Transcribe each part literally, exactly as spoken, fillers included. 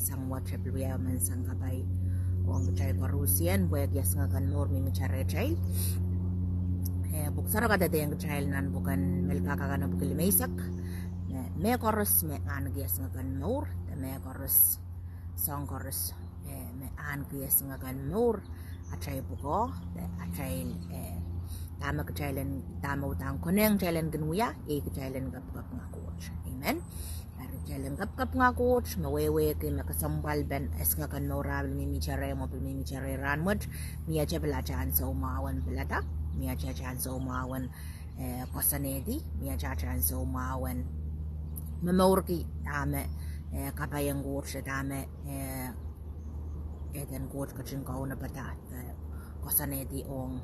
Sang wet, e pil wia menseng kapai ong kitail koarusie, pwehki esingek en mour mihmihte rehtail. Eh, Pwuhk Sarawi kadehdehiong kitail nan pwuken Melkahka kan, pwuken limeisek, me, mehkoaros me ahneki esingek en mour, de mehkoaros, soahng koaros, eh, me ahneki esingek en mour, atail pwukoa, de atail, eh, dahme kitail en, dahme uhdahn konehng kitail en kin wia, iei kitail en kapikapinga Koht. Amen. Eri kitail en kapikapinga Koht, me wehwehki me kesempwalpen esingek en mour ah pil mihmihte rehmw oh pil mihmihte rehi rahnwet, mie atail pil atail ansou mwahu en pilada, mie atail ansou mwahu en, eh, koasoanehdi, mie atail ansou mwahu en momourki dahme, eh, kapai ong Koht, dahme, eh, eden Koht ketin kaunopada, eh, koasoanehdi ong,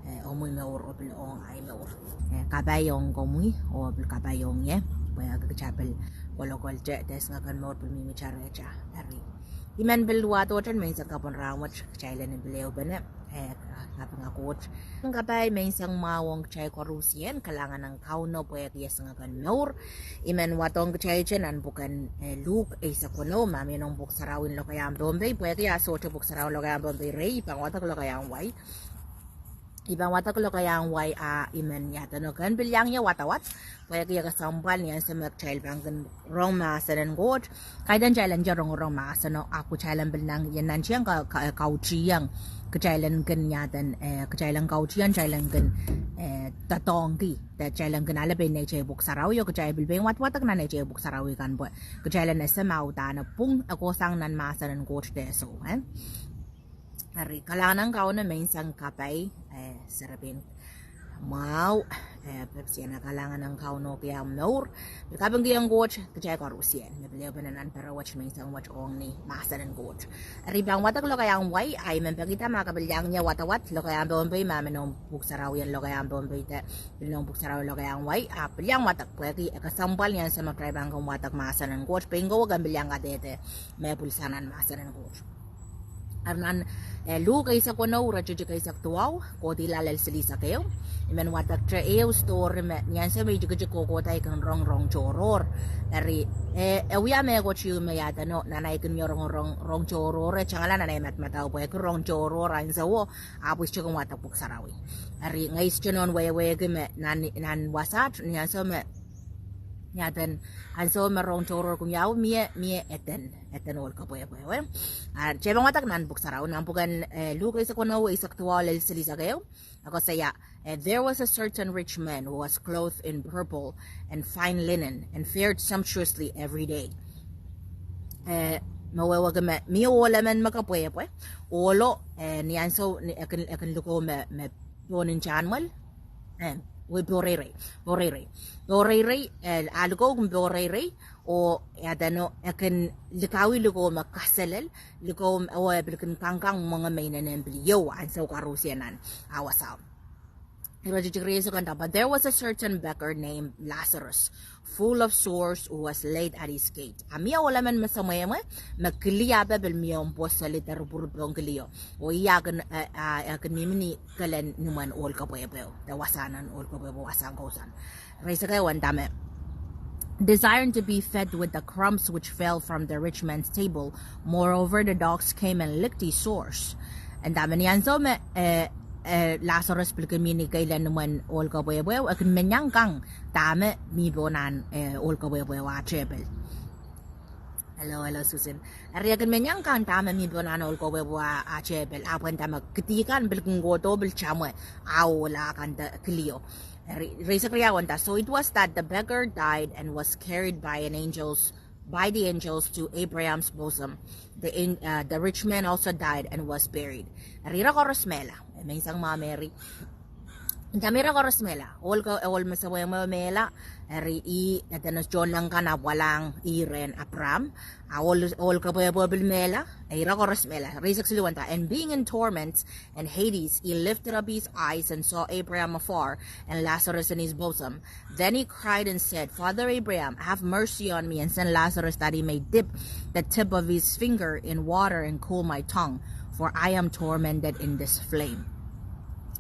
eh, omwi mour oh pil ong ahi mour. Eh, kapai ong komwi oh pil kapai ong ie, pwehki kitail pil kolokolte, de esingek en mour pil mihmihte rehtail. Eri I men pil wahdohte menseng kapw en rahnwet, kitail en pil ehupene, eh, kapinga Koht. Kapai menseng mwahu ong kitail koarusie, kalahngan en Kauno pwehki esingek en mour. I men wadohng kitail nan pwuken, eh, Luk eisek weneu, ma mie nohn Pwuhk Sarawi en Lokaiahn Pohnpei, pwehki ah sohte Pwuhk Sarawi en Lokaiahn Pohnpei rehi, I pahn wadek Lokaiahn wai. I pahn wadek Lokaiahn wai, ah I men ia edeno kin pil iang ie wadawad, pwehki e kesempwal ni ansou me kitail pahn kin rong mahsen en Koht. Kaidehn kitail en rongorong mahseno, ahpw kitail en pil nang ie nantihong ka, ka, kautihong. Kitail en kin ia eden, eh, kitail en kautihong, kitail en kin, eh, doadoahngki, de kitail en kin ale pein neitail Pwuhk Sarawi, oh kitail pil pein wadwadek nan neitail Pwuhk Sarawi kan pwe kitail en ese ma uhdahn e pwung, e kohsang nan mahsen en Koht de soh, eh. Eri kalahngan en Kauno menseng kapai, eh, serepein mwahu, eh, pepsiana kalahngan en Kauno ki ah mour. Pil kapingkihong Koht kitail koarusie, me pil ehupene nan perewet menseng wet ong ni mahsen en Koht. Eri I pahn wadek Lokaiahn wai, ah I men pekihda ma ke pil iang ie wadawad, Lokaiahn Pohnpei, ma mie nohn Pwuhk Sarawi en Lokaiahn Pohnpei de pil nohn Pwuhk Sarawi Lokaiahn wai, ah pil iang wadek, pwehki e kesempwal ni ansou me kitail pahn kin wadek mahsen en Koht, pein kowe kin pil iang kadehde me pwilsang nan mahsen en Koht. Eri nan, eh, Luk eisek weneu, iretikitik eisek duwau, kohdihla lel silihsek ehu. I men wadekte ehu story me, ni ansou me I tikitik kohkohdo I kin rong rong tohrohr. Eri, eh, e wia mehkot ieu me ia edeno, nan ahi kin rong rong, rong tohrohr, e tangala nan ahi madamadau pwehki rong tohrohr ansouo, ahpw I sohte kin wadek Pwuhk Sarawi. Eri ngehi sohte nohn wehwehki me, nan, nan wasaht, ni ansou me ia eden, ansou me rong tohrohr kin wiawi, mie, mie eden, eden ohl kepwehpwe, eh. Ah, kitail pahn wadek nan Pwuhk Sarawi, nan pwuken, eh, Luk eisek weneu, eisek duwau lel silihsek ehu. E koasoia, eh, there was a certain rich man who was clothed in purple and fine linen and fared sumptuously every day. Eh, me wehwehki me, mie ohl emen me kepwehpwe, ohlo, eh, ni ansou, ni, e kin, e kin likou me, me pohn ntahn mwel, eh, wei, pohreirei, pohreirei. Pohreirei, eh, a likou kin pohreirei, oh ia edeno, e kin likawih likou me kaselel, likou, oh e pil kin kangkang mwenge me inenen pil iou ansou koarusie nan ah wasao. Iretikitik rieisek wenda, but there was a certain beggar named Lazarus, full of sores, who was laid at his gate. A mie ohl emen me semwehmwe, me kilio ape pil mie omw pwoson de ripwuripwohng kilio. Oh ih e kin, eh, ah, e kin mihmi ni kelen nimwen ohl kepwehpwe, de wasahn ohl kepwehpwe, wasahn kousoan. Iretikitik ehu wenda me, desiring to be fed with the crumbs which fell from the rich man's table. Moreover, the dogs came and licked his sores. Wenda me ni ansou me, eh, eh, Lazarus pil kin mihmi ni kelen nimwen ohl kepwehpwe, e kin men iang kang dahme mi pohn ahn, eh, ohl kepwehpwe ah tehpel. Hello, hello, Susan. Eri e kin men iang kang dahme mi pohn ahn ohl kepwehpwe ah tehpel, ahpw wenda me kidi kan pil kin kohdo pil tamwe ah ohl kan de kilio. Eri, iretikitik riau wenda, so it was that the beggar died and was carried by an angels, by the angels to Abraham's bosom. The an-, uh, the rich man also died and was buried. Eri ira koaros mehla, eh, menseng mwahu me eri. Wenda me ira koaros mehla, ohl ke, ohl me semwehmwe mehla, eri ih, eh, edeno tohnleng kan ahpw walahng ih rehn Abraham, ah ohl, ohl kepwehpwe pil mehla, eh, ira koaros mehla. Iretikitik siluh wenda, and being in torment, and Hades, he lifted up his eyes and saw Abraham afar and Lazarus in his bosom. Then he cried and said, Father Abraham, have mercy on me and send Lazarus that he may dip the tip of his finger in water and cool my tongue, for I am tormented in this flame.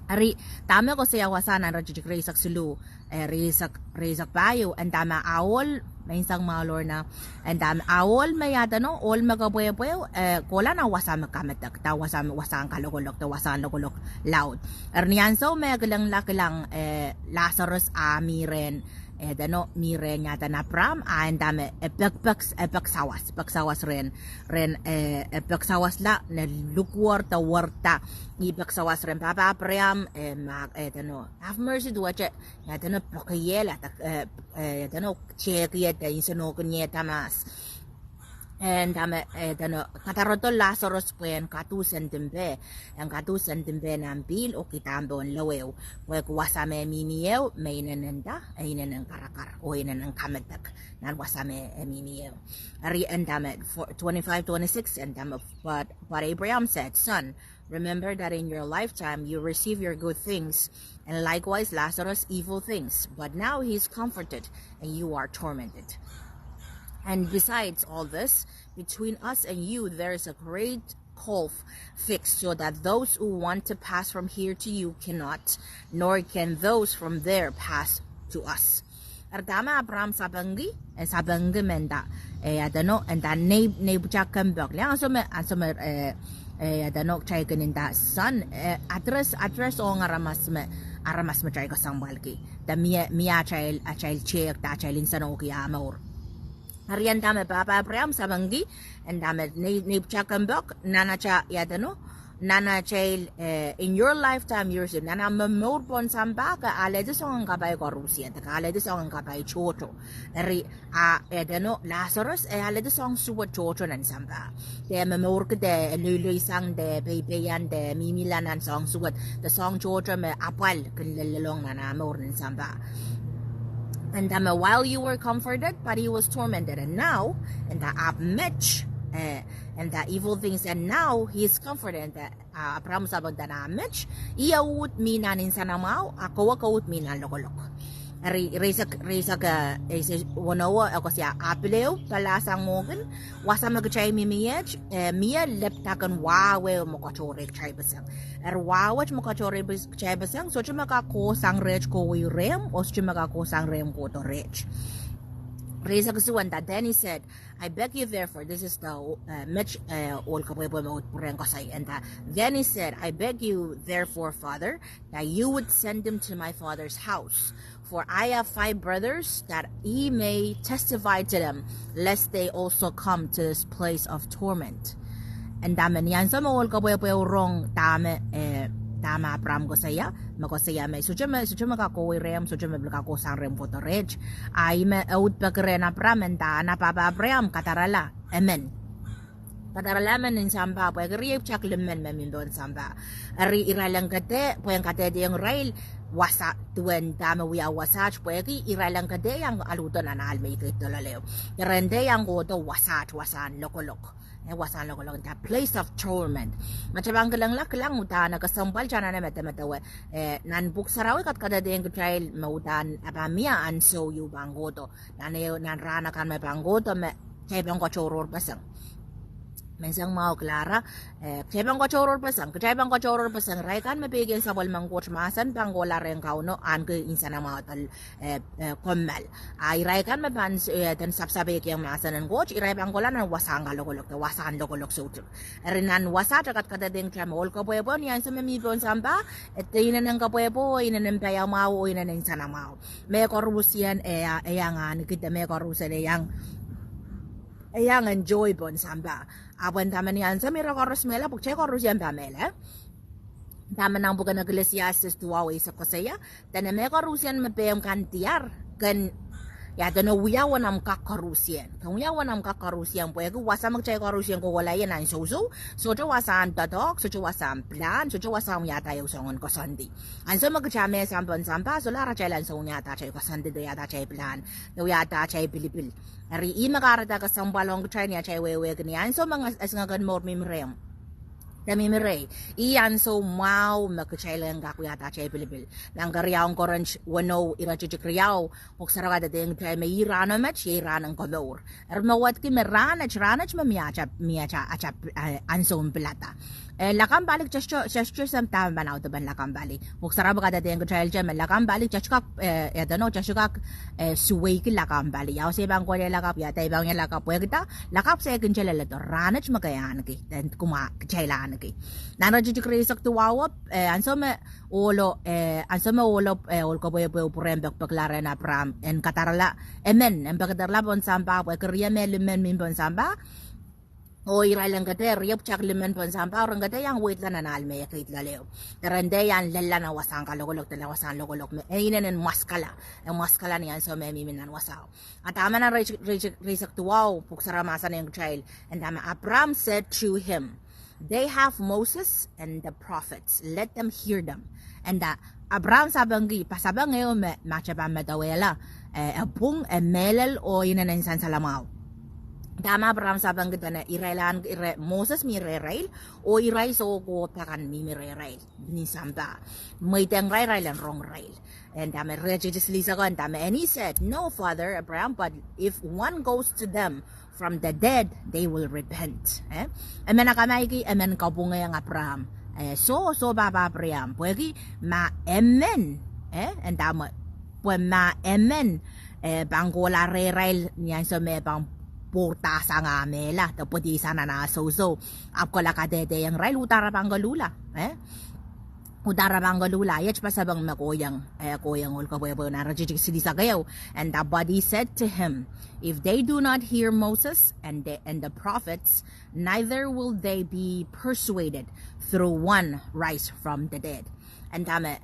Eri, dahme koasoia wasa nan iretikitik rieisek siluh, eh, rieisek, rieisek pahieu, wenda me ah ohl, Menseng mwahu Lorna. And, um, a ohl me ia edeno, ohl me kepwehpweo, eh, kohla nan wasa me kamedek, da wasa me, wasahn kalokolok, da wasahn lokolok laud. Eri ni ansou me kilengla kilang, eh, Lasarus a mi rehn, eh, edeno, mi rehn ia edeno Abraham, a nda me, eh, pek, pek, eh, pek sawas, pek sawas rehn, rehn, eh, eh, pek sawas la, ne lukuwor de werda, ih pek sawas rehn pahpa Abraham, eh, ma, eh, edeno, have mercy duwehte, ia edeno, pekihla, da, eh, eh, ia edeno, tehkihda, nsenohkin ie da mahs. And, um, eh, edeno, kadarodo Lasarus pwe en kaduhsendimpe, en kaduhsendimpe nan pihl, oh kihda pohn loweo. Pwehki wasa me mihmi ehu, me inenen da, eh, inenen karakar, oh inenen kamedek, nan wasa me, eh, mihmi ehu. Eri nda me, for, twenty-five, twenty-six, nda me, but, but Abraham said, "Son, remember that in your lifetime you receive your good things, and likewise Lazarus evil things. But now he is comforted, and you are tormented. And besides all this, between us and you there is a great gulf fixed, so that those who want to pass from here to you cannot, nor can those from there pass to us." Eri dahme Abraham sapengki, eh, sapengki me nda, eh, ia edeno, nda nei, nei pwutak kempoak. Liang ansou me, ansou me, eh, eh, ia edeno, kitail kin nda son, eh, address, address ong aramas me, aramas me kitail kesempwalki. Da mie, mie atail, atail tehk, da atail nsenohki ah mour. Eri nda me pahpa Abraham sapengki, nda me nei, nei pwutak kempoak, nan atail, ia edeno, nan atail, eh, in your lifetime, yours, nan ah momour pohn sampah, ke alehdi soangen kapai koarusie, ke alehdi soangen kapai tohto. Eri, a, ia edeno, Lasarus, e alehdi soangen suwed tohto nan sampah. De momourki de, e loiloisang de, peipeian de, mihmihla nan soangen suwed, de soangen tohto me apwal kin lellelohng nan ah mour nan sampah. Nda me, while you were comforted, but he was tormented. And now, nda ahpw met, eh, nda evil things, and now he is comforted. Nda, ah, Abraham sapeng nda nan met, ih uhd mi nan nsenamwahu, a kowe ke uhd mi nan lokolok. Eri, iraisek, iraisek, eh, iraisek weneu, e koasoia, a pil ehu pahlasang mwo kin, wasa me kitail mihmi iet, eh, mie lepdakin wah ehu me katohrei kitail peseng. Eri wah wet me katohrei pes-, kitail peseng, sohte me kak kohsang reht kohwei rehmw, oh sohte me kak kohsang rehmw kohdo reht. Iraisek isuh nda, then he said, I beg you therefore, this is the, uh, met, uh, ohl kepwehpwe me uhd pwurehng koasoi, nda, then he said, I beg you therefore, Father, that you would send him to my father's house, for I have five brothers, that he may testify to them, lest they also come to this place of torment. Nda me ni ansou me ohl kepwehpwe rong dahme, eh, dahme Abraham koasoia, me koasoia me, sohte me, sohte me kak kohwei rehmw, sohte me pil kak kohsang rehmw kohdo reht. A ih me e uhd peki rehn Abraham, nda, a pahpa Abraham, kadarala emen. Kadarala emen nan sampah, pwehki riei pwutak limen me mi pohn sampah. Eri irail en kadeh, pwehn kadehdehiong irail wasa, duwen dahme wia wasaht, pwehki irail en kadeh iang aludo nan ahl me I keid dolloleo. Irail en dehr iang kohdo wasaht, wasahn lokolok. Eh, wasahn lokolok, the place of torment. Ma kitail pahn kilengla, kilang uhdahn kesempwal kitail anahne medemedewe. Eh, nan pwuhk sarawi kadkadehdehng kitail me uhdahn e pahn mie ansou ieu pahn kohdo. Nan ehu, nan rahn akan me pahn kohdo me kitail pahn katohrohr peseng. Menseng mwahu Clara, eh, kitail pahn katohrohr peseng, kitail pahn katohrohr peseng, irail kan me peikiong sapwellimen Koht mahsen pahn kohla rehn Kauno ahneki nsenamwahu de, eh, eh, kommoal. A irail kan me pahn, eh, den sapsapeikiong mahsen en Koht, irail pahn kohla nan wasahn kalokolok, de wasahn lokolok soutuk. Eri nan wasaht e kadkadehdehng kitail me ohl kepwehpwe, ni ansou me mi pohn sampah, e de inenen kepwehpwe, inenen paiamwahu, inenen nsenamwahu. Mehkoaruhsien e, e iang ahneki de mehkoaruhsien e iang, e iang enjoy pohn sampah. Ahpw nda me ni ansou me ira koaros mehla, pwe kitail koaruhsien pahn mehla. Dahme nan pwuken Ecclesiastes duwau eisek koasoia, dene mehkoaruhsien me pehm kan diar, ken, ia edeno, wia uwen omw kak koaruhsien. Ken wia uwen omw kak koaruhsien, pwehki wasa me kitail koaruhsien kohkohla ie nan sousou, sohte wasahn doadoahk, sohte wasahn pilahn, sohte wasahn wiahda ehu soangen koasoandi. Ansou me kitail mehsang pohn sampah, solahr atail ansou wiahda atail koasoandi, de wiahda atail pilahn, de wiahda atail pilipil. Eri ih me kahrehda kesempwal ong kitail ni atail wehwehki ni ansou me nges-, esingek en mour mihmi rehmw, de mihmi rehi. Ih ansou mwahu me kitail en kak wiahda atail pilipil. Nan keriaun Korint weneu, iretikitik riau, pwuhk sarawi kadehdehiong kitail me ih rahno met, iei rahn en komour. Eri me wadki me rahnwet, rahnwet me mie atail, mie atail, atail, eh, ansoun pilada. Eh, lakapw pali, kitail sohte, sohte, sohte dahme pahn audepen lakapw pali. Pwuhk Sarawi kadehdehiong kitail te me lakapw pali, kitail kak, eh, edeno, kitail kak, eh, suweiki lakapw pali. Ia wasa I pahn kohla lakapw, ia dahme I pahn wia lakapw, pwehki da, lakapw se kin tala leledo, rahnwet me ke ahneki, de kumwa kitail ahneki. Nan iretikitik rieisek duwau, eh, ansou me ohlo, eh, ansou me ohlo, eh, ohl kepwehpweo pwurehng pekipekla rehn Apraam, en kadarala, emen, en pekederla pohn sampah, pwehki rie me limen mihmi pohn sampah, oh irail en kede, rie pwutak limen pohn sampah, oh ren kede iang weidla nan ahl me e keid loale. De ren kede iang lella nan wasahn kalokolok, de nan wasahn lokolok me, e inenen mwaskala, e mwaskala ni ansou me e mihmi nan wasao. A dahme nan iretikitik, iretikitik rieisek duwau, Pwuhk Sarawi mahsanihong kitail, and dahme Apraam said to him, "They have Moses and the prophets. Let them hear them." And da Apraam sapengki, pasapeng ehu me, ma kitail pahn medewehla, eh, e pwung, e mehlel, oh inenen sansal mwahu. Dahme Apraam sapengki dene irail ahn, ire, Moses mih rehrail, oh irail soukohp akan mihmi rehrail ni sampah. Mweidehng irail, irail en rong irail. And dahme iretikitik silihsek ko, and dahme, and he said, "No, Father Abraham, but if one goes to them from the dead, they will repent." Eh? Emen akamaiki, emen kapwungehng Apraam. Eh, soh, soh, pahpa Apraam. Pwehki ma emen, eh, and dahme, pwe ma emen, eh, pahn kohla rehrail ni ansou me pahn pwourdahsang ah mehla, de pwedihsang nan ah sousou, ahpw kohla kadehdehiong irail, uhdahn re pahn koluhla, eh? Uhdahn re pahn koluhla, iet pasapeng me kohiong, eh, kohiong ohl kepwehpweo nan iretikitik silihsek ehu. And the body said to him, "If they do not hear Moses and the, and the prophets, neither will they be persuaded through one rise from the dead." And dahme,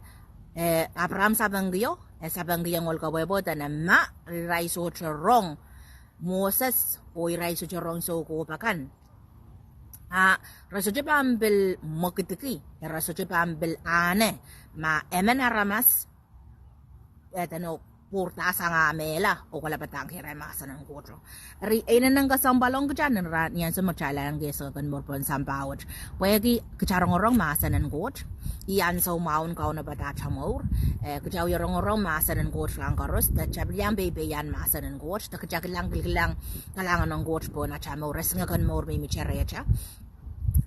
eh, Apraam sapengkio, eh, sapengkihong ohl kepwehpweo dene ma irail sohte rong Moses, oh irail sohte rong soukohp akan, a re sohte pahn pil mwekidki, re sohte pahn pil ahne, ma emen aramas, edeno, pwourdahsang ah mehla, oh kohla padahngki irail mahsen en Koht. Eri e inenen kesempwal ong kitail nan rahn, ni ansou me kitail ahneki sangete mour pohn sampah wet. Pwehki kitail rongorong mahsen en Koht. Ih ansou mwahu en kaunopada atail mour. Eh, kitail wie rongorong mahsen en Koht rahn koaros, de kitail pil iang peipeian mahsen en Koht, de kitail kilang, kilikilang kalahngan en Koht pohn atail mour, esingek en mour mihmihte rehtail.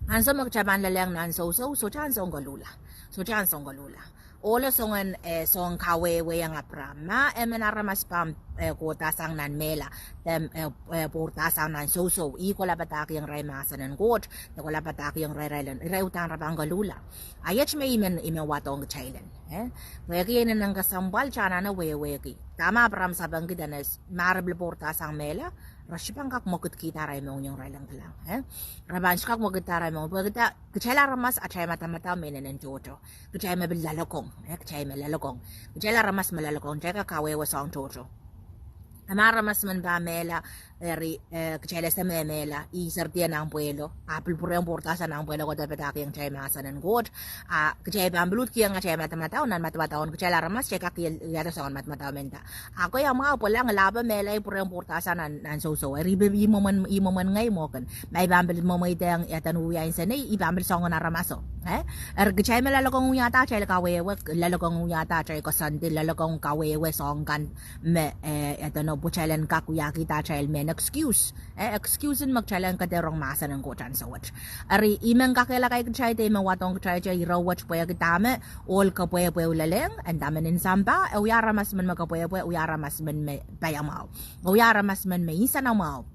Ansou me kitail pahn lelehng nan sousou, sohte ansou en koluhla. Sohte ansou en koluhla. Ohlo soangen, eh, soangen kawehwehiong Apraam. Ma emen aramas pahn, eh, kohdahsang nan mehla, de, eh, eh, pwourdahsang nan sousou, ih kohla padahkihong irail mahsen en Koht, de kohla padahkihong irail, irail en, irail uhdahn re pahn koluhla. A iet me I men, I men wadohng kitail en, eh? Pwehki e inenen kesempwal kitail anahne wehwehki. Dahme Apraam sapengki dene ma re pil pwourdahsang mehla, re sohte pahn kak mwekidkihda arail mohngiong, irail en kilang, eh? Re pahn sohte kak mwekidda arail mohngiong. Pwehki da, kitail aramas atail madamadau me inenen tohto. Kitail me pil loalokong, eh, kitail me loalokong. Kitail aramas me loalokong, kitail kak kawehwe soahng tohto. A ma aramas men pahn mehla, eri, eh, kitail ese me mehla, ih serdi nan pwehlo, a pil pwurehng pwourdahsang nan pwehlo, kohdo padahkihong kitail mahsen en Koht, a kitail pahn pil uhd kihong atail madamadau, nan madamadau en kitail aramas, kitail kak ial, ialdo soangen madamadau menda. A koia mwahu pwe leng lahpo mehla I pwurehng pwourdahsang nan, nan sousou. Eri pil, I mwomwen, I mwomwen ngehi mwo kin. Ma I pahn pil mwomwen idehng, ia duwen wia insenei, I pahn pil soangen aramaso. Eh? Eri kitail me loalokong wiahda atail kawehwe, loalokong wiahda atail koasoandi, loalokong kawehwe soahng kan me, eh, ia duwen pwe kitail en kak wiahkihda atail mehn excuse. Eh, excuse en me kitail en kak rong mahsen en Koht ansou wet. Eri I men kakehlaka kitail de I men wadohng kitail te ire wet pwehki dahme ohl kepwehpweo lelehng, and dahme nin sampah, e wia aramas men me kepwehpwe, e wia aramas men me paiamwahu. E wia aramas men me nsenamwahu.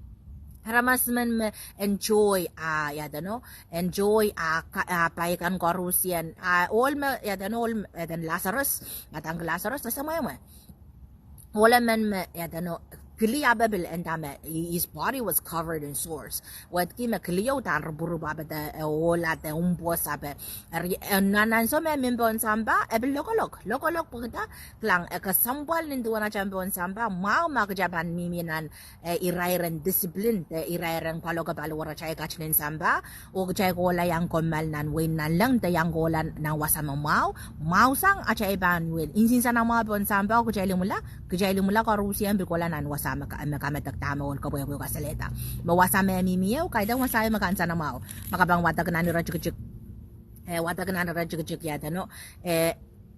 Aramas men me enjoy, ah, ia duwen, enjoy, ah, ka, ah, pai kan koarusie, ah, ohl me, ia duwen, ohl, ia duwen Lazarus, madang Lazarus, de semwehmwe. Ohl emen me, ia duwen, kili ape pil, and dahme, his body was covered in sores. Wehwehki me kilio uhdahn rupurup ape de, eh, ohla de umpwos ape. Eri, eh, nan ansou me mihmi pohn sampah, e pil lokolok, lokolok pwehki da, kilang, e kesempwal nin duwen atail pohn sampah, mwahu ma kitail pahn mihmi nan, eh, irairen discipline, de irairen kaloke paliwaratail kat nin sampah, oh kitail kohla iang kommoal nan wehin nanleng, de iang kohla nan wasa me mwahu, mwahusang atail pahn wie nsenamwahu pohn sampah, oh kitail imwila, kitail imwila koarusie pil kohla nan wasa me ka, me kamedek dahme ohl kepwehpweo kasalehda. Me wasa me mihmi ehu, kaidehn wasa me kansenamwahu. Ma ke pahn wadek nan iretikitik, eh, wadek nan iretikitik ia duwen, eh,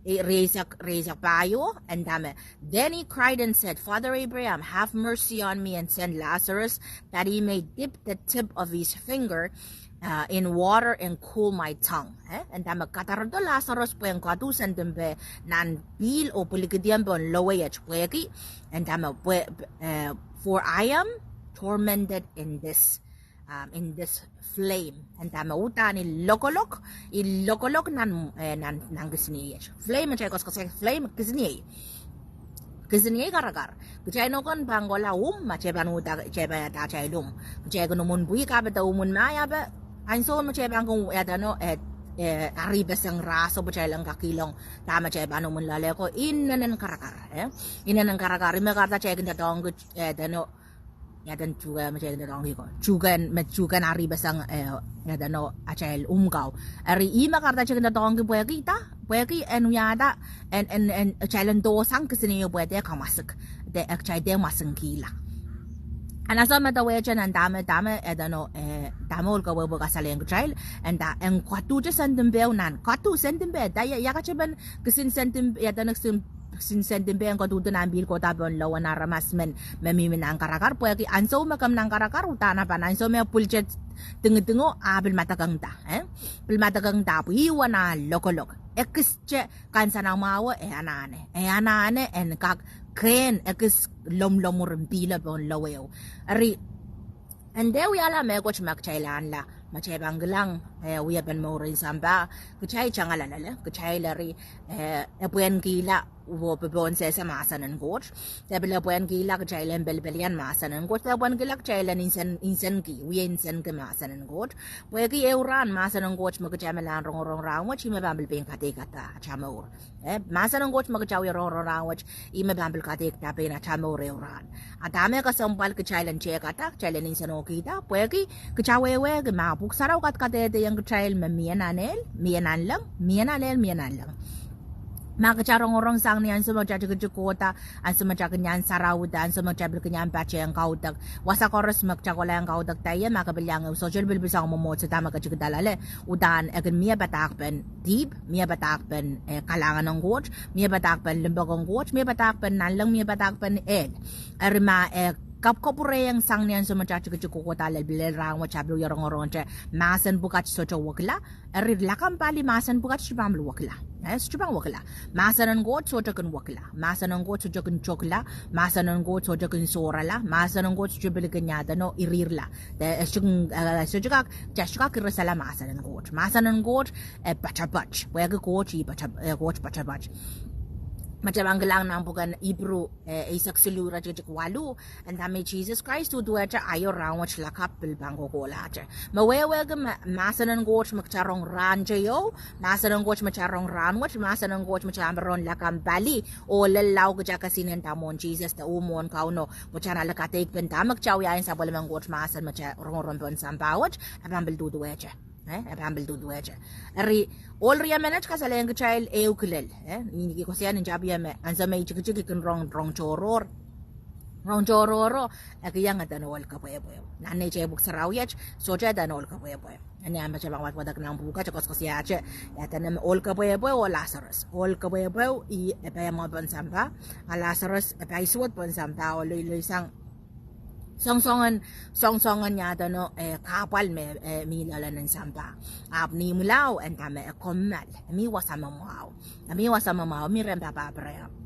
eh, rieisek, rieisek pahieu, e nda me, Then he cried and said, 'Father Abraham, have mercy on me and send Lazarus, that he may dip the tip of his finger, uh, in water and cool my tongue.' Eh, e nda me kadarodo Lazarus pwehn kodu sendin peh nan pihl oh pwilikihdiong pohn loweiet pwehki, e nda me pwe-, eh, 'For I am tormented in this, um, in this flame.' E nda me uhdahn I lokolok, I lokolok nan, eh, nan, nan kisinieiet. Flame, kitail koasoakoasoia flame, kisiniei. Kisiniei karakar. Kitail nohn pahn kohla umw, ma kitail pahn uhda, kitail pahn iada atail umw. Kitail kin umwun pwihk, ahpw de umwun mahi, ahpw ansou me kitail pahn kin iadeno, eh, eh, aripeseng rahso pwe kitail en kak kihlong dahme kitail pahn umwun loale ko, inenen karakar, eh? Inenen karakar. Ih me kahrehda kitail kin doadoahngki, eh, iadeno, iadeno tuhke me kitail kin doadoahngki ko. Tuhke, me tuhke en aripeseng, eh, iadeno atail umw kau. Eri ih me kahrehda kitail kin doadoahngki pwehki da, pwehki en wiahda, en, en, en, kitail en dohsang kisiniei pwe de kamwasik, de, eh, kitail de mwasingkihla. Ansou me de wehte nan dahme, dahme, iadeno, eh, dahme ohl kepwehpwe kasalehiong kitail, e nda en koduhte sendin peh nan, kodu sendin peh, da ia, ia katepen kisin sendin, iadeno kisin, kisin sendin peh en koduhte nan pihl kohda pohn lowen aramas men, me mihmi nan karakar, pwehki ansou me komw nan karakar, uhdahn a pahn ansou me pwilte dingidingo, a pil madekeng da, eh? Pil madekeng da, pwe ih uwen a lokolok. Ekiste kansenamwahu, e anahne. E anahne en kak kehn ekis lomwlomwur en pihlo pohn loweo. Eri, e nda wiahla mehkot me kitail anahne, ma kitail pahn kilang, eh, wiepen mouren sampah, kitail tangalelel, kitail eri, eh, e pwehn kihla, oh popohn sehse mahsen en Koht. De pil e pwehn kihla kitail en pelipelian mahsen en Koht. De pwehn kihla kitail en insen, insenki, wie insenki mahsen en Koht. Pwehki ehu rahn mahsen en Koht me kitail me lahn rongorong rahnwet, ih me pahn pil pein kadeikada atail mour. Eh, mahsen en Koht me kitail wie rongorong rahnwet, ih me pahn pil kadeikada pein atail mour ehu rahn. A dahme kesempwal kitail en tehkada, kitail en insenohkihda, pwehki kitail wehwehki ma Pwuhk Sarawi kadehdehiong kitail me mie nan ehl, mie nanleng, mie nan ehl, mie nanleng. Ma kitail rongorong sang ni ansou me kitail tikitik kohda, ansou me kitail kin iang sarawihda, ansou me kitail pil kin iang patehng kaudok, wasa koaros me kitail kohla en kaudok, da ie, ma ke pil iang ehu sohte pil pil sang mwomwohdiso da me ke tikida loale, uhdahn e kin mie padahk pen dihp, mie padahk pen, eh, kalahngan en Koht, mie padahk pen limpoak en Koht, mie padahk pen nanleng, mie padahk pen ehl. Eri ma, eh, kapwkapwurehiong sang ni ansou me kitail tikitik kohkohda lel pil lel rahnwet, kitail pil wie rongorongte mahsen pwukat sohte wekila, eri lakapw pali mahsen pwukat sohte pahn pil wekila. Eh, sohte pahn wekila. Mahsen en Koht sohte kin wekila. Mahsen en Koht sohte kin tokila. Mahsen en Koht sohte kin sohrala. Mahsen en Koht sohte pil kin iadeno irirla. De, eh, sohte kin, eh, sohte kak, kitail sohte kak irisala mahsen en Koht. Mahsen en Koht, eh, poatopoat. Pwehki Koht ih poat-, eh, Koht poatopoat. Ma kitail pahn kilang nan pwuken Ipru, eh, eisek siluh iretikitik waluh, e nda me Sises Krais duduwehte aio, rahnwet, lakapw pil pahn kohkohlahte. Me wehwehki me mahsen en Koht me kitail rong rahn teio, mahsen en Koht me kitail rong rahnwet, mahsen en Koht me kitail pahn rong lakapw pali, oh lel lao kitail kesihnen da mwohn Sises de uh mwohn Kauno, pwe kitail en ale kadeik pen dahme kitail wia en sapwellimen Koht mahsen me kitail rongorong pohn sampah wet, e pahn pil duduwehte. Eh, e pahn pil duduwehte. Eri, ohl riemenet kasalehiong kitail ehu kilel. Eh, I koasoia nin tapio me ansou me I tikitik I kin rong, rong tohrohr, rong tohrohro, e kihong eden ohl kepwehpweo. Nan neitail pwuhk sarawi et, sohte eden ohl kepwehpweo. Eni ahn patohwan wadwadek nan pwukat e koasoakoasoiahte, eden ohl kepwehpweo oh Lasarus. Ohl kepwehpweo ih e paiamwahu pohn sampah, a Lasarus e paisuwed pohn sampah oh loiloisang soangsoangen, soangsoangen iadeno, eh, kahpwal me, eh, mi loalen en sampah. Ahpw ni imwilahn e nda me e kommoal, e mi wasa me mwahu. E mi wasa me mwahu, mi rehn pahpa Apraam.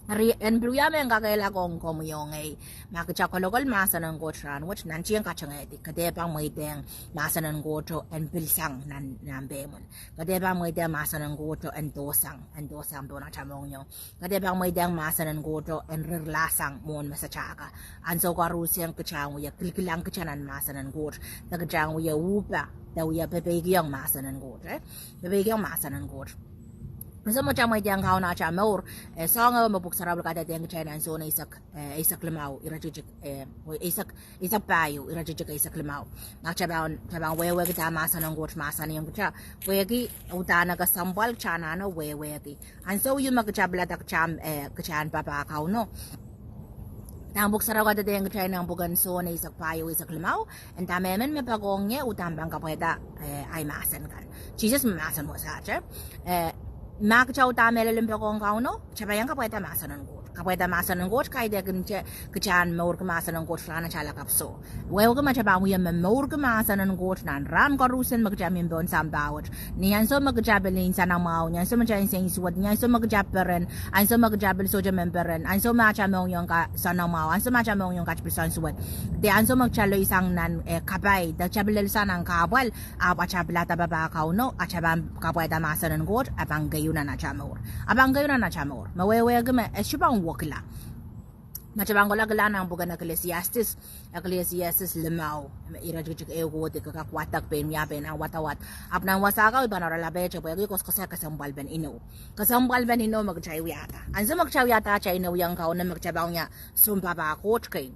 Eri en pil wia mehn kakehlaka ong komwi oh ngehi. Ma kitail kolokol mahsen en Koht rahnwet, nantihong katengehdi, ke dehr pahn mweidehng mahsen en Kohto en pil sang nan, nan pehmwen. Ke dehr pahn mweidehng mahsen en Kohto en dohsang, en dohsang pohn atail mohngiong. Ke dehr pahn mweidehng mahsen en Kohto en rirlahsang mwohn mesatail ka. Ansou koaruhsie kitail en wie kilkilang kitail nan mahsen en Koht, de kitail en wie uhpa, de wie pepeikiong mahsen en Koht, eh? Pepeikiong mahsen en Koht. Ansou me kitail mweidehng Kauno atail mour, eh, soahng ehu me pwuhk sarawi kadehdehiong kitail nan Sohn eisek, eh, eisek limau, iretikitik, eh, eisek, eisek pahieu, iretikitik eisek limau. Ma kitail pahn, kitail pahn wehwehki dahme mahsen en Koht mahsanihong kitail, pwehki uhdahn kesempwal kitail anahne wehwehki. Ansou ieu me kitail pilada kitail, eh, kitail en papah Kauno, dahme pwuhk sarawi kadehdehiong kitail nan pwuken Sohn eisek pahieu, eisek limau, e nda me emen me poakohng ie uhdahn pahn kapwaiada, eh, ahi mahsen kan. Sises me mahsen wasa te, eh, Ma kitail uhdahn mehlel en poakohng Kauno, kitail pahn iang kapwaiada mahsen en Koht. Kapwaiada mahsen en Koht kaidehkin kitail, kitail en mourki mahsen en Koht rahn atail lakapw soh. Wehwehki ma kitail pahn wia me mourki mahsen en Koht nan rahn koaruhsie me kitail mihmi pohn sampah wet. Ni ansou me kitail pil nsenamwahu, ni ansou me kitail nsensuwed, ni ansou me kitail peren, ansou me kitail pil sohte men peren, ansou me atail mohngiong kasanamwahu, ansou me atail mohngiong kat pil nsensuwed, de ansou me kitail lelohsang nan, eh, kapai, de kitail pil lelohsang nan kahpwal, ahpw atail pilada papah Kauno, atail pahn kapwaiada mahsen en Koht, a pahn keieu nan atail mour. A pahn keieu nan atail mour. Me wehwehki me e sohte pahn wekila. Ma kitail pahn kohla kilang nan pwuken Ecclesiastes, Ecclesiastes limau, me iretikitik ehu kohdi, ke kak wadek pein wia pein ah wadawad. Ahpw nan wasa kau I pahn oaralapihte pwehki koasoakoasoia kesempwalpen inou. Kesempwalpen inou me kitail wiahda. Ansou me kitail wiahda atail inou ong Kauno me kitail pahn wia sounpapah Koht kei.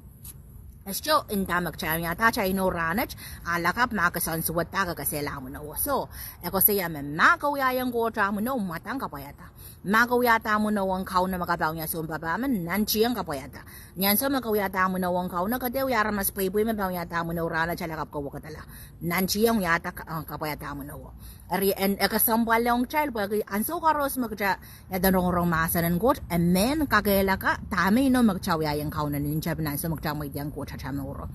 E sohte nda me kitail wiahda atail inou rahnwet, a lakapw ma ke nsensuwedda ke kesehla omw inowo. So, e koasoia me ma ke wiahiong Koht omw inou, mwadang kapwaiada. Ma ke wiahda omw inou ong Kauno me ke pahn wia sounpapah men, nantihong kapwaiada. Ni ansou me ke wiahda omw inou ong Kauno, ke dehr wia aramas pweipwei me pahn wiahda omw inou rahnwet a lakapw ke wekidala. Nantihong wiahda ka-, eh, kapwaiada omw inowo. Eri en, e kesempwal ong kitail pwehki ansou koaros me kitail iaden rongorong mahsen en Koht, e men kakehlaka dahme inou me kitail wiahiong Kauno ni ntepen ansou me kitail mweidohng Koht atail mouro.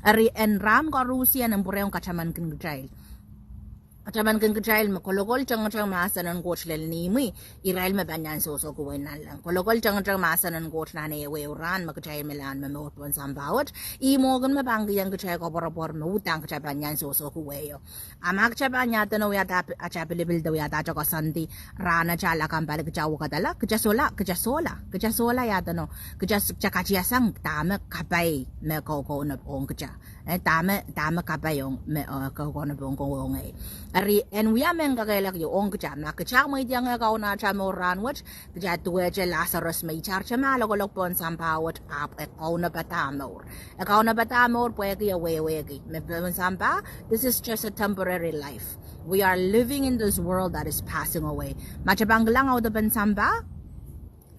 Eri en rahn koaruhsie en pwurehng katamankin kitail. Katamankin kitail me kolokol tengeteng mahsen en Koht lel ni imwi, irail me pahn iang sohsohki wehi nanleng. Kolokol tengeteng mahsen en Koht nan ehuehu rahn me kitail mihla en momour pohn sampah wet, ih mwomwen me pahn kihong kitail koapworopwor me uhdahn kitail pahn iang sohsohki wehio. A ma kitail pahn iadeno wiahda atail pilipil de wiahda atail koasoandi rahnwet a lakapw pali kitail wekidala, kitail sohla, kitail sohla, kitail sohla iadeno, kitail, kitail katiasang dahme kapai me koukounop ong kitail. Eh, dahme, dahme kapai ong me, eh, koukounop ong kowe ong ngehi. Eri en wia mehn kakehlaka ong kitail, ma kitail mweidohng Kauno atail mour rahnwet, kitail duwehte Lasarus me itarte mah lokolok pohn sampah wet, ahpw e kaunopada mour. E kaunopada mour pwehki e wehwehki me pohn sampah, this is just a temporary life. We are living in this world that is passing away. Ma kitail pahn kilang audepen sampah,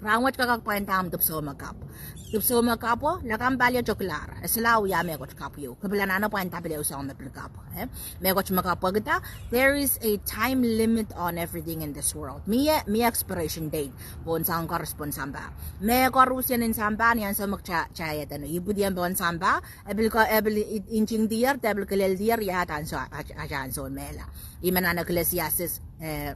rahnwet ke kak pwainda omw dipwisou me kapw. Dipwisou me kapwo, lakapw pali e tokilahr. E solahr wia mehkot kapw ieu. Ke pil anahne pwainda pil ehu soahng me pil kapw. Eh? Mehkot me kapw wekida, there is a time limit on everything in this world. Mie, mie expiration date pohn soahng koaros pohn sampah. Mehkoarusie nin sampah, ni ansou me kitail, kitail iaden ipwidiong pohn sampah, e pil ko, e pil i-, ntingdier, de pil kileldier, ia ansou, a, a, a, ansou mehla. I men nan Ecclesiastes, eh,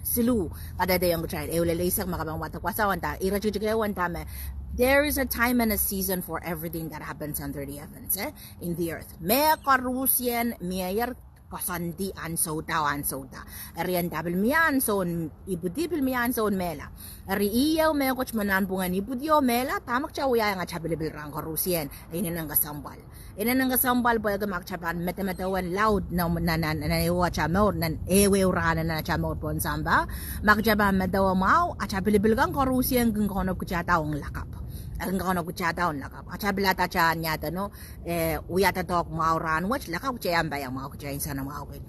siluh, kadehdehiong kitail, ehu lel eisek, ma ke pahn wadek wasa, e nda, iretikitik ehu e nda me, there is a time and a season for everything that happens under the heavens, eh, in the earth. Mehkoarusien mieier koasoandi ansouda, ansouda. Eri e nda pil mie ansoun ipwidi, pil mie ansoun mehla. Eri ieu mehkot me nanpwungen ipwidi oh mehla, dahme kitail wiahiong atail pilipil rahn koarusien, inenen kesempwal. Inenen kesempwal pwehki ma kitail pahn medemedewe laud nan, nan, nan, nan ehuehu atail mour, nan ehuehu rahn nan atail mour pohn sampah, ma kitail pahn medewe mwahu, atail pilipil kan koarusien kin kaunopada ong lakapw. E kin kaunopada ong lakapw. Atail pilada atail iaden, eh, wia doadoahk mwahu rahnwet, lakapw kitail iang paiamwahu, kitail nsenamwahu kei.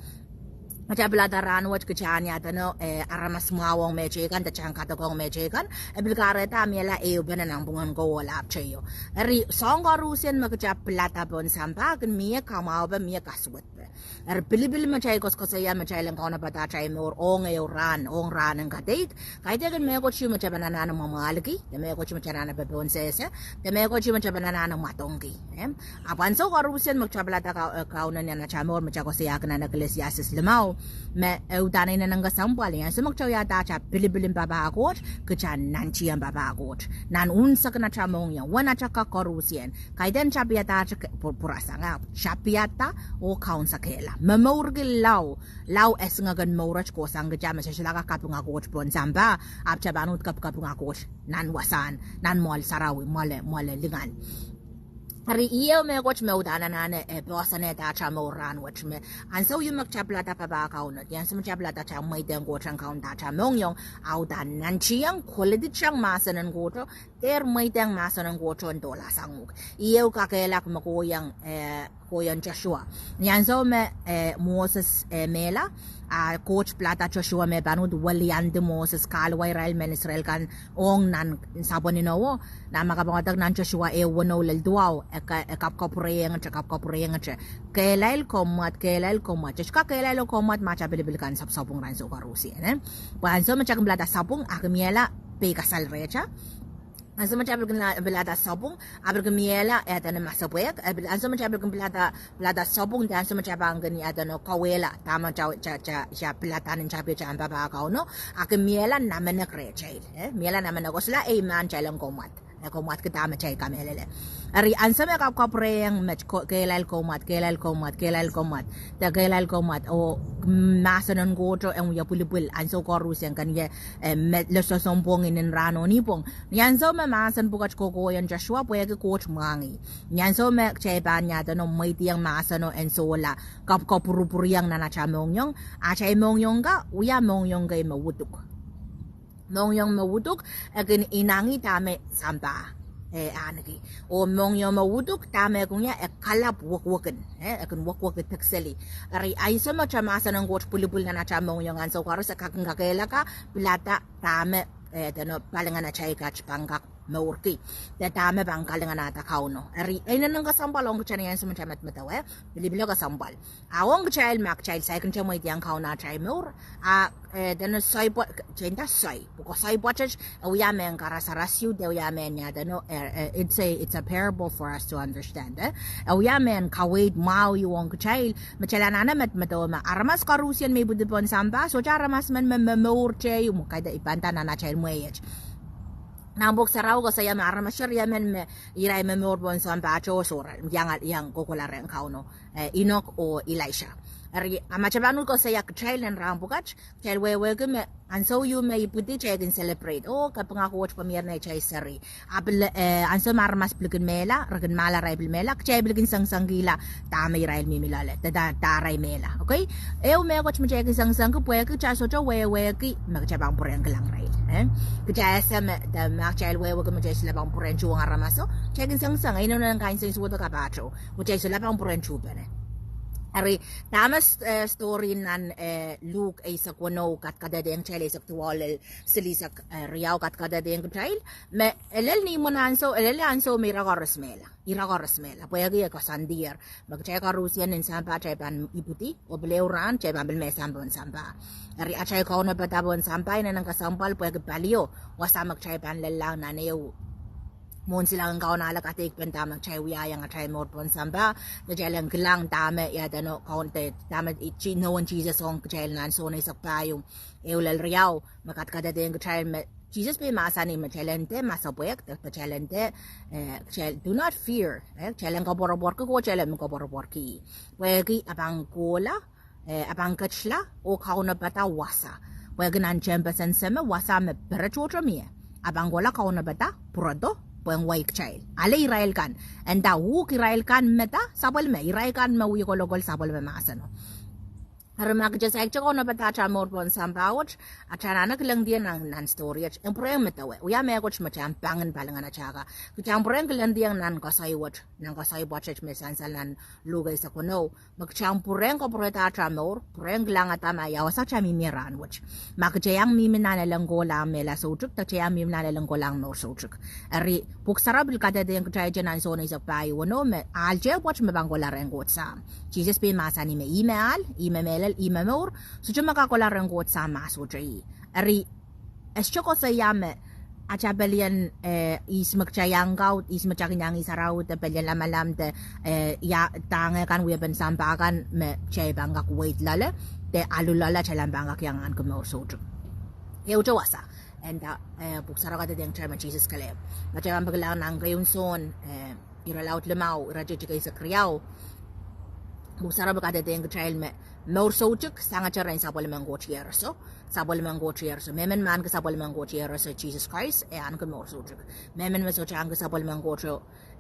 Atail pilada rahnwet kitail iaden, eh, aramas mwahu ong mehteikan, de kitail kadek ong mehteikan, e pil kahrehda miehla ehupene nanpwungen kowe oh lapwteio. Eri soahng koarusien me kitail pilada pohn sampah kin mie kamwahupe, mie kasuwedpe. Eri pilipil me kitail koasoakoasoia me kitail en kaunopada atail mour ong ehu rahn, ong rahn en kadeik, kaidehkin mehkot ieu me kitail pahn anahne mwamwahlki, de mehkot ieu me kitail anahne popohnsehse, de mehkot ieu me kitail pahn anahne mwadangki. Eh? Ahpw ansou koarusien me kitail pilada Kau-, eh, Kauno ni atail mour, me kitail koasoiahki nan Ecclesiastes limau, me e uhdahn inenen kesempwal, ni ansou me kitail wiahda atail pilipil en papah Koht, kitail nantihong papah Koht nan unsek en atail mohngiong, uwen atail kak koarusien. Kaidehn tapiada atail ke-, pw-, pwurasang, ahpw tapiada oh kaunsekehla. Momourki lao, lao esingek en mour wet kohsang kitail me kitail sohla kak kapinga Koht pohn sampah, ahpw kitail pahn uhd kapikapinga Koht nan wasahn, nan mwoahl sarawi, mwoale, mwoale lingan. Eri ieu mehkot me uhdahn anahne, eh, poahsoanehda atail mour rahnwet me, ansou ieu me kitail pilada papah Kauno, ni ansou me kitail pilada atail mweidohng Koht en kaunda atail mohngiong, a uhdahn nantihong, koledi tang mahsen en Koht, dehr mweidohng mahsen en Koht en dohlasang uhk. Ieu kakehlaka me kohiong, eh, kohiong Sosua. Ni ansou me, eh, Moses, eh, mehla, a Koht pilada Sosua me pahn uhd weliandi Moses kahluwa irail mehn Israel kan ong nan sapwen inowo, nan ma ke pahn wadek nan Sosua ehu weneu lel duwau, Ka, eh, kapwukapwurehiongete, kapwukapwurehiongete. Kehlail kommwad, kehlail kommwad. Kitail kak kehlail oh kommwad ma atail pilipil kan sap, sapwung rahn soukoaros ien, eh. Pwe ansou me kitail kin pilada sapwung, a kin miehla peikasal rehtail. Ansou me kitail pil kin la-, pilada sapwung, a pil kin miehla, eh, dene masepwehk, eh, pil-, ansou me kitail pil kin pilada, pilada sapwung, de ansou me kitail pahn kin, eh, dene kauwehla, dahme kitail, kitail, kitail, kitail pilada ni kitail pil kitail papah Kauno, a kin miehla namenek rehtail, eh, miehla namenek, oh solahr ei mahn kitail en kommwad. Eh, kommwadki dahme kitail kamehlele. Eri ansou me kapwukapwurehiong met ko-, kehlail kommwad, kehlail kommwad, kehlail kommwad, de kehlail kommwad, oh, mm, mahsen en Koht en wia pwilipwil, ansou koaros ien kan ie, eh, me lososompwong, nin rahn oh nipwong. Ni ansou me mahsen pwukat kokohwei en Sosua pwehki Koht mwahngih. Ni ansou me kitail pahn iadeno mweidiong mahseno en sohla, kapwukapwurupwuriong nan atail mohngiong, atail mohngiong kan, wia mohngiong kei me uduk. Mohngiong me uduk, e kin inangih dahme sampah, eh, ahneki. Oh mohngiong me uduk, dahme e kin wia, e kalapw wekwekin, eh, e kin wekweki dekseli. Eri ansou me atail mahsen en Koht pwilipwil nan atail mohngiong ansou koaros, e kak kin kakehlaka, pilada dahme, eh, dene palingehn atail kat pahn kak mourki. De dahme pahn kalinganahda Kauno. Eri, e inenen kesempwal ong kitail ni ansou me kitail medemedewe, pilipilo kesempwal. A ong kitail ma kitail saikinte mweidiong Kauno atail mour, a, eh, dene soai pwa-, kitail nda soai. Pwe soai pwoatet, e wia mehn karasaras ieu, de wia mehn iadeno, eh, eh, it's a, it's a parable for us to understand, eh. E wia mehn kaweid mwahu ieu ong kitail, me kitail anahne medemedewe me aramas koaros ien me ipwidi pohn sampah, sohte aramas men me, me momour te ieu, mwo kaidehn I pahn nda nan atail mwehiet. Nan Pwuhk Sarawi koasoia me aramas emen me irail momour pohn sampah, sohte sohte, iang, iang kohkohla rehn Kauno, eh, Inok oh Elaisa. Eri, a ma kitail pahn uhd koasoia kitail nan rahn pwukat, kitail wehwehki me, ansou ieu me ipwidi kitail kin celebrate. Oh, kapinga Koht pwe mier neitail seri. A pil, eh, ansou me aramas pil kin mehla, re kin mehla, irail pil mehla, kitail pil kin sengisengkihla dahme irail mihmi loale, de da, da irail mehla. Okay? Ehu mehkot me kitail kin sengisengki pwehki kitail sohte wehwehki me kitail pahn pwurehng kilang irail, eh? Kitail ese me, de ma kitail wehwehki me kitail solahr pahn pwurehng tuhwong aramaso, kitail kin sengiseng, e inenen kain seng suwedo kapahtou, kitail solahr pahn pwurehng tuhpene. Eri, dahme s-, eh, story nan, eh, Luk eisek weneu kadkadehdehng kitail, eisek duwau lel silihsek, eh, riau kadkadehdehng kitail, me e lel ni imwin ansou, e lel ansou me ira koaros mehla. Ira koaros mehla. Pwehki e koasoandier me kitail koaros ien nin sampah kitail pahn ipwidi, oh pil ehu rahn kitail pahn pil mehsang pohn sampah. Eri atail kaunopada pohn sampah inenen kesempwal pwehki palio, wasa me kitail pahn lelahng nan ehu mwohn silangin Kauno ale kadeikpen dahme kitail wiahiong atail mour pohn sampah, de kitail en kilang dahme iadeno Kaun-, de dahme i-, nowen Sises ong kitail nan Sohn eisek pahieu, ehu lel riau, me kadkadehdehng kitail me Sises pein mahsanih me kitail en dehr masepwehk, de, de kitail en dehr, eh, kitail, do not fear, eh, kitail en koapworopworki, ko kitail en koapworopworki. Pwehki a pahn kohla, eh, a pahn ketla, oh kaunopada wasa. Pwehki nan tehnpesen Seme wasa me pere tohto mie. A pahn kohla kaunopada, pwurodo, pwehn wai kitail. Ale irail kan. E nda uhk irail kan me da, sapwellime, irail kan me wie kolokol sapwellime mahseno. Eri ma kitail saikinte kaunopada atail mour pohn sampah wet, atail anahne kilengdiong nan, nan story wet, en pwurehng medewe, wia mehkot me kitail pahn kin palingehn atail kan. Kitail pwurehng kilengdiong nan koasoi wet, nan koasoi pwoatet me sansal nan Luk eisek weneu, me kitail pwurehng kapwurehda atail mour, pwurehng kilangada ma ia wasa kitail mihmi ie rahn wet. Ma kitail iang mihmi nan elen kohlahng mehla soutuk, de kitail iang mihmi nan elen kohlahng mour soutuk. Eri, Pwuhk Sarawi pil kadehdehng kitail nan Sohn eisek pahieu weneu me ahl te pwoat me pahn kohla rehn Koht Sahm. Sises pein mahsanih me ih me ahl, ih me mehlel, ih me mour, sohte me kak kohla rehn Koht Sahm ma sohte ih. Eri, e sohte koasoia me atail pelien, eh, ihs me kitail iang kaud, ihs me kitail kin iang ih sarawi, de pelien lamalam, de, eh, ia, dahme kan wiepen sampah kan me kitail pahn kak weid loale, de alu loale kitail pahn kak iang ahneki mour soutuk. Ehute wasa, e nda, eh, Pwuhk Sarawi kadehdehng kitail me Sises kelehpw. Ma kitail pahn pil kilang nan keieun Sohn, eh, irelaud limau, iretikitik eisek riau. Pwuhk Sarawi kadehdehng kitail me mour soutuk sangete rehn sapwellimen Koht Iehroso. Sapwellimen Koht Iehroso. Mehmen me ahneki sapwellimen Koht Iehroso Sises Krais, e ahneki mour soutuk. Mehmen me sohte ahneki sapwellimen Koht,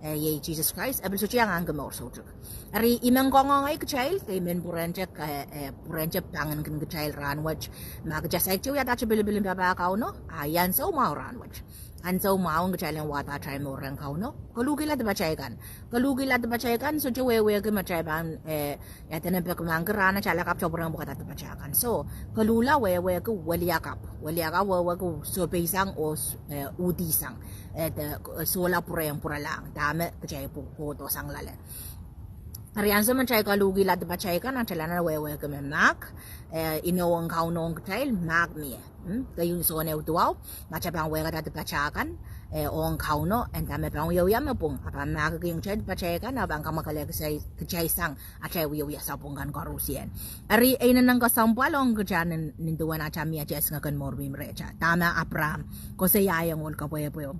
eh, iei Sises Krais, e pil sohte iang ahneki mour soutuk. Eri I men kangoange kitail, de I men pwurehngte, eh, eh, pwurehngte pangin kin kitail rahn wet. Ma kitail saikinte wiahda atail pilipil en papah Kauno, a ansou mwahu rahn wet. Ansou mwahu en kitail en wahda atail mour rehn Kauno. Koluhkihla dipatail kan. Koluhkihla dipatail kan, sohte wehwehki me kitail pahn, eh, ia dene peki mahk rahn wet, a lakapw kitail pwurehng pwukada dipatail kan. So, koluhla wehwehki weliakapw. Weliakapw wehwehki sohpeisang oh, eh, uhdihsang. Eh, de, eh, sohla pwurehng pwuralahng. me kitail pwukoa sang loale. Eri ansou me kitail koluhkihla dipatail kan, atail anahne wehwehki me mahk, eh, inou ong Kauno ong kitail, mahk mie. Hmm? Keieun Sohn ehu duwau, ma kitail pahn wehkada dipatail kan, eh, ong Kauno, e nda me pahn wiewia me pwung, a pahn mahkikihong kitail dipatail kan, a pahn kamwakelehki kitail sang atail wiewia sapwung kan koarusie. Eri e inenen kesempwal ong kitail nin, nin duwen atail mie atail singek en mour mihmi rehtail. Dahme Apraam koasoiaiong ohl kepwehpweo.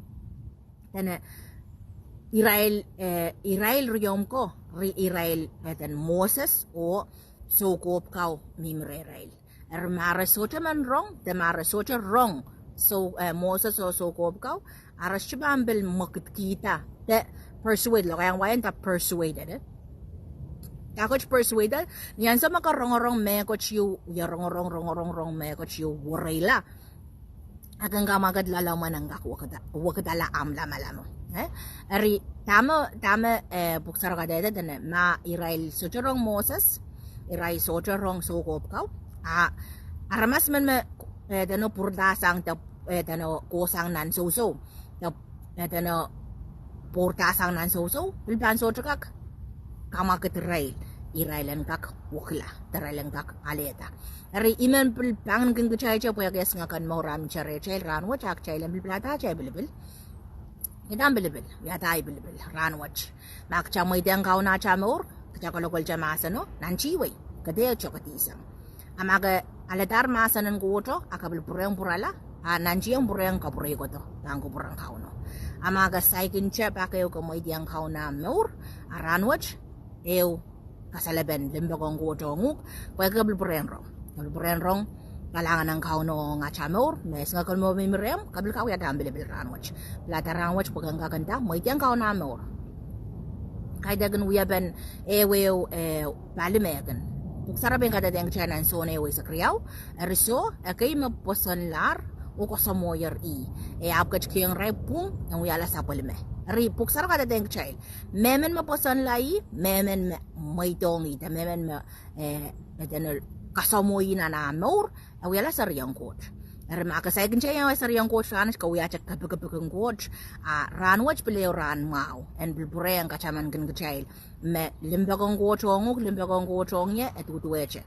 Dene irail, eh, irail riomw ko, ri-, irail, eh, dene Moses oh soukohp kau mihmi rehrail. Eri ma re sohte men rong, de ma re sohte rong, so, eh, Moses oh soukohp kau, a re sohte pahn pil mwekidkihda, de persuade, lokaiahn wai en nda persuaded, eh. Dahkot persuaded, ni ansou me ke rongorong mehkot ieu, ia rongorong, rongorong, rong mehkot ieu wereila. A kin kamwaket loalomw en kak wekida-, wekidala ahmw lamalam. Eh? Eri, dahme, dahme, eh, pwuhk sarawi kadehde dene, ma irail sohte rong Moses, irail sohte rong soukohp kau, a, aramas men me, eh, dene pwuradahsang de, eh, dene kohsang nan sousou, de, eh, dene pwuradahsang nan sousou, pil pahn sohte kak kamwakid irail, irail en kak wekila, de irail en kak alehda. Eri I men pil pangin kin kitail te pwehki e singek en mour ahmw rehtail rahnwet, a kitail en pil pilada atail pilipil. Wiahda ahmw pilipil, wiahda ahi pilipil rahnwet. Ma kitail mweidehng Kauno atail mour, kitail kolokolte mahseno, nan tihwei, ke dehr tokedi sang. A ma ke alehdahr mahsen en Koht, a ke pil pwurehng pwurala, a nan tieng pwurehng kapwurekodo, pahn kupwuren Kauno. A ma ke saikinte pak ehu ke mweidehng Kauno ahmw mour, a rahnwet, ehu kasalepen limpoak en Koht ong uhk, pwehki ke pil pwurehng rong. Ke pil pwurehng rong, kalahngan en Kauno ong atail mour, me singek en mour mihmi rehmw, ke pil kak wiahda ahmw pilipil rahnwet. Pilada rahnwet, pwe ke kak nda, mweidehng Kauno ahmw mour. Kaidehkin wiepen ehu ehu, eh, pali me kin. Pwuhk Sarawi pein kadehdehng kitail nan Sohn ehu eisek riau, eri soh, ekei me pwosonlahr, oh kasamwohier ih, e ahpw ketikihong irail pwung, en wiahla sapwellime. Eri Pwuhk Sarawi kadehdehng kitail, mehmen me pwosonla ih, mehmen me mweidohng ih, de mehmen me, eh, me dene kasamwo ih nan ah mour, e wiahla serien Koht. Eri ma ke saikinte iang wia serien Koht rahnwet, ke wiahte kepikipik en Koht, a rahnwet pil ehu rahn mwahu, en pil pwurehng katamankin kitail, me limpoak en Koht ong uhk, limpoak en Koht ong ie, e duduwehte.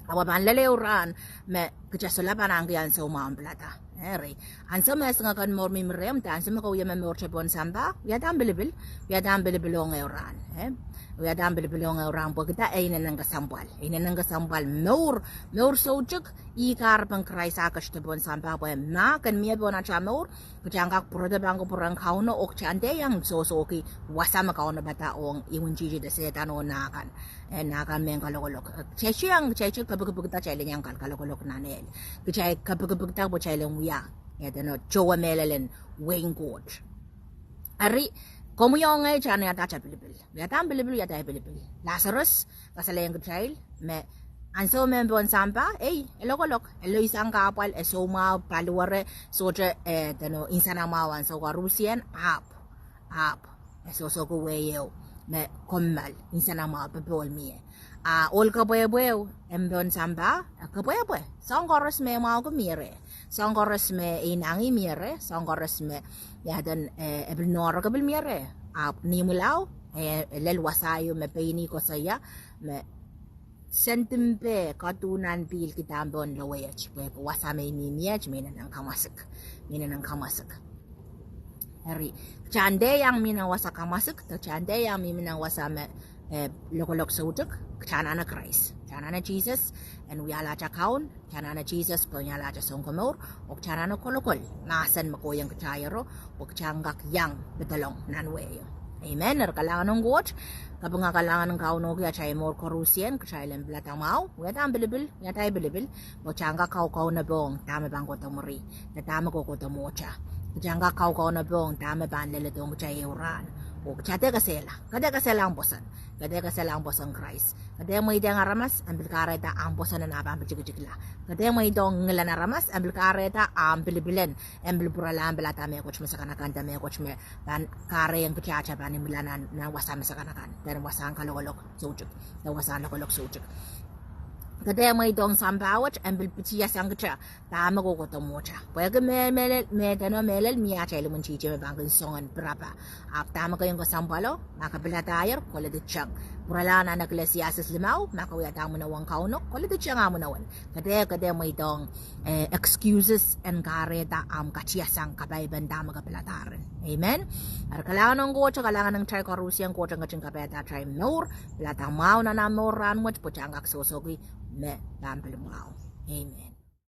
Ahpw e pahn lel ehu rahn, me kitail solahr pahn ahneki ansou mwahu en pilada. Eri, ansou me singek en mour mihmi rehmw, de ansou me ke wie me mourte pohn sampah, wiahda ahmw pilipil, wiahda ahmw pilipil ong ehu rahn, eh? Wiahda ahmw pilipil ong ehu rahn, pwehki dah, e inenen kesempwal, e inenen kesempwal mour, mour soutuk, ih kahrepen Krais ah ketide pohn sampah, pwe ma ken mie pohn atail mour, kitail en kak pwurodo pahn kupwuren Kauno, oh kitail en dehr iang sohsohki wasa me kaunopada ong imwintihti de Sehdan oh nah kan. Eh, nah kan mehn kalokolok. Kitail iang, kitail kepikipikda, kitail en iang kal kalokolok nan ehl. Kitail kepikipikda pwe kitail en wia, eh, dene towe mehlel en wehin Koht. Eri, komwi oh ngehi kitail en wiahda atail pilipil. Wiahda ahmw pilipil, wiahda ahi pilipil. Lasarus kasalehiong kitail, me ansou me pohn sampah, ei, e lokolok, e loisang kahpwal, e soumwahu, paliwere, sohte, eh, dene insenamwahu ansou koarusie, ahpw, ahpw, e sohsohki wehi ehu, me kommoal, insenamwahu, popohl mie. A ohl kepwehpweo, en pohn sampah, e kepwehpwe, soahng koaros me mwahuki mie reh. Soahng koaros me inangih mie reh, soahng koaros me, ia dene, eh, e pil noahrok pil mie reh. Ahpw ni imwilahn, eh, lel wasa ieu me pein ih koasoia, me sendin peh kaduhnan pihl kidahn pohn loweiet, pwehki wasa me I mihmi iet, me inenen kamwasik, me inenen kamwasik. Eri, kitail en dehr iang mihmi nan wasa kamwasik, de kitail en dehr iang mihmi nan wasa me, eh, lokolok soutuk, kitail anahne Krais, kitail anahne Sises, en wiahla atail kaun, kitail anahne Sises, pwe en wiahla atail sounkomour, oh kitail anahne kolokol mahsen me kohiong kitail ero, oh kitail en kak iang pedolong nan wehio. Amen. Eri kalahngan en Koht, kapinga kalahngan en Kauno ki atail mour koarusie, kitail en pilada mwahu, wiahda ahmw pilipil, wiahda ahi pilipil, pwe kitail en kak kaukaunopohng dahme pahn kohdo mwuri, de dahme kohkohdo mwohtail. Kitail en kak kaukaunopohng dahme pahn leledohng kitail ehu rahn. Oh kitail dehr kesehla, ke dehr kesehla ahmw pwoson, ke dehr kesehla ahmw pwoson Krais. Ke dehr mweidehng aramas, en pil kahrehda ahmw pwoson en ah pahn pitikitikla. Ke dehr mweidohng ngilen aramas, en pil kahrehda ahmw pilipilen, en pil pwurala, en pilada mehkot me sakanakan, de mehkot me pahn kahrehiong kitail atail pahn imwila nan, nan wasa me sakanakan, de wasahn kalokolok soutuk, de wasahn lokolok soutuk. Ke dehr mweidohng sampah wet en pil pitihasang kitail dahme kohkohdo mwohtail. Pwehki me, mehlel, me dene mehlel mie atail imwintihti me pahn kin soangen pirapa. Ahpw dahme ke en kesempwalo, ma ke piladahier, koledi teng. Pwuralahng nan Eklesiastes limau, ma ke wiahda ahmw inouwen Kauno, koledi teng ahmw inowen. Ke dehr, ke dehr mweidohng, eh, excuses en kahrehda ahmw katihasang kapaipen dahme ke piladahr en. Amen. Eri kalahngan ong Koht, kalahngan ong kitail koarusie, Koht en ketin kapaiada atail mour, pilada mwahu nan ahmw mour rahnwet, pwe kitail en kak sohsohki me pahn pil mwahu. Amen.